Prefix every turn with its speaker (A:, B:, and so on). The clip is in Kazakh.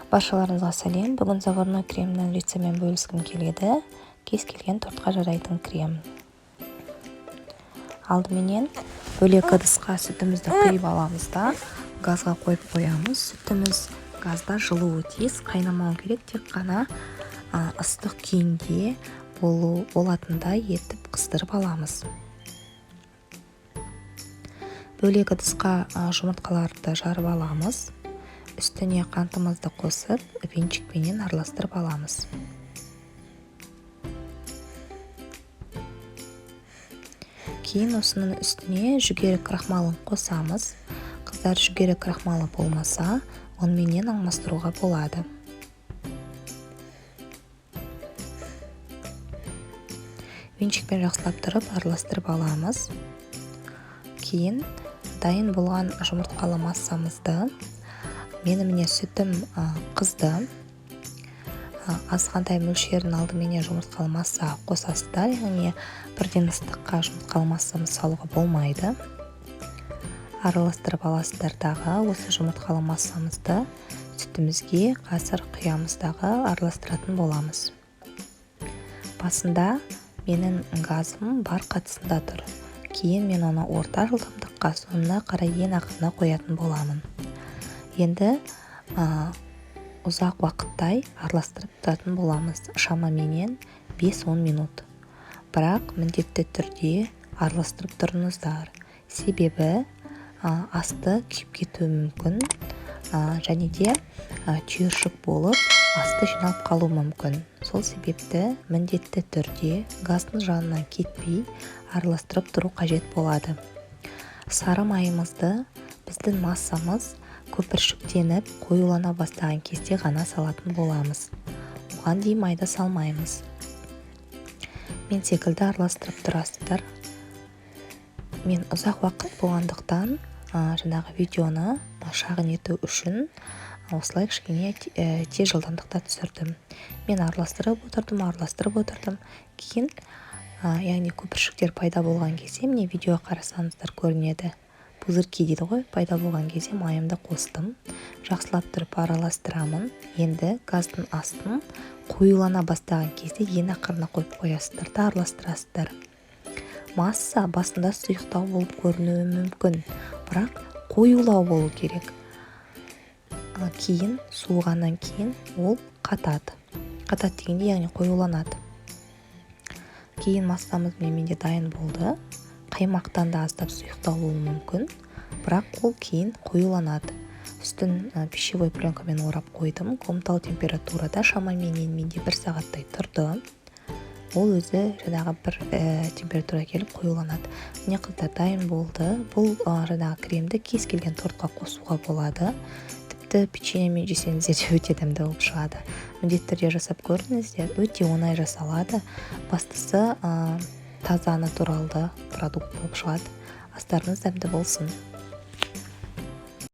A: Баршаларыңызға сәлем. Бүгін заварной кремнің рецептімен бөліскім келеді. Кез келген тортқа жарайтын крем. Алдыменен бөлек ыдысқа сүтімізді құйып аламыз да, газға қойып қоямыз. Сүтіміз газда жылуы тиіс, қайнамау керек, тек қана ыстық күйінде болатындай етіп қыздырып аламыз. Бөлек ыдысқа жұмыртқаларды жарып аламыз. Үстіне қантымызды қосып, венчикпенен араластырып аламыз. Кейін осының үстіне жүгері крахмалын қосамыз. Қыздар, жүгері крахмалы болмаса, онменен алмастыруға болады. Венчикпен жақсылап тұрып араластырып аламыз. Кейін дайын болған жұмыртқалы массамызды, менің міне сүтім қызды, азғантай мөлшерін алдыменен жұмыртқалы массаға қосасыздар, яғни бірден ыстыққа жұмыртқалы массаны салуға болмайды. Араластырып аласыздар дағы, осы жұмыртқалы массамызды сүтімізге қазір құямыз дағы, араластыратын боламыз. Басында менің газым бар қатысында тұр. Кейін мен оны орта жылдамдыққа, соңына қарай ең ақырына қоятын боламын. Енді ұзақ уақыттай араластырып тұратын боламыз, шамаменен 5-10 минут. Бірақ міндетті түрде араластырып тұрыңыздар, себебі асты күйіп кетуі мүмкін, және де түйіршік болып асты жиналып қалуы мүмкін. Сол себепті міндетті түрде газдың жанынан кетпей араластырып тұру қажет болады. Сары майымызды біздің массамыз көпіршіктеніп қоюлана бастаған кезде ғана салатын боламыз. Оған дейін майды салмаймыз. Мен секілді араластырып тұрасыздар. Мен ұзақ уақыт болғандықтан, жаңағы видеоны шағын ету үшін осылай кішкене тез жылдамдықта түсірдім. Мен араластырып отырдым, араластырып отырдым. Кейін, яғни көпіршіктер пайда болған кезде, міне видеоға қарасаңыздар көрінеді. Пузырьки дейді ғой, пайда болған кезде майымды қостым. Жақсылап тұрып араластырамын. Енді газдың астын қоюлана бастаған кезде ең ақырына қойып қоясыздар да араластырасыздар. Масса басында сұйықтау болып көрінуі мүмкін, бірақ қоюлау болу керек. Кейін суығаннан кейін ол қатады. Қатады дегенде, яғни қоюланады. Кейін массамыз менде дайын болды. Қаймақтан да аздап сұйықтау болуы мүмкін, бірақ ол кейін қоюланады. Үстін пищевой пленкамен орап қойдым. Комнаталық температурада шамаменен менде 1 сағаттай тұрды. Ол өзі жаңағы бір температура келіп қоюланады. Міне қыздар, дайын болды. Бұл жаңағы кремді кез келген тортқа қосуға болады. Тіпті печеньемен жесеңіздер де өте дәмді болып шығады. Міндетті түрде жасап көріңіздер, өте оңай жасалады. Бастысы, таза натуралды продукт болып шығады. Астарыңыз дәмді болсын.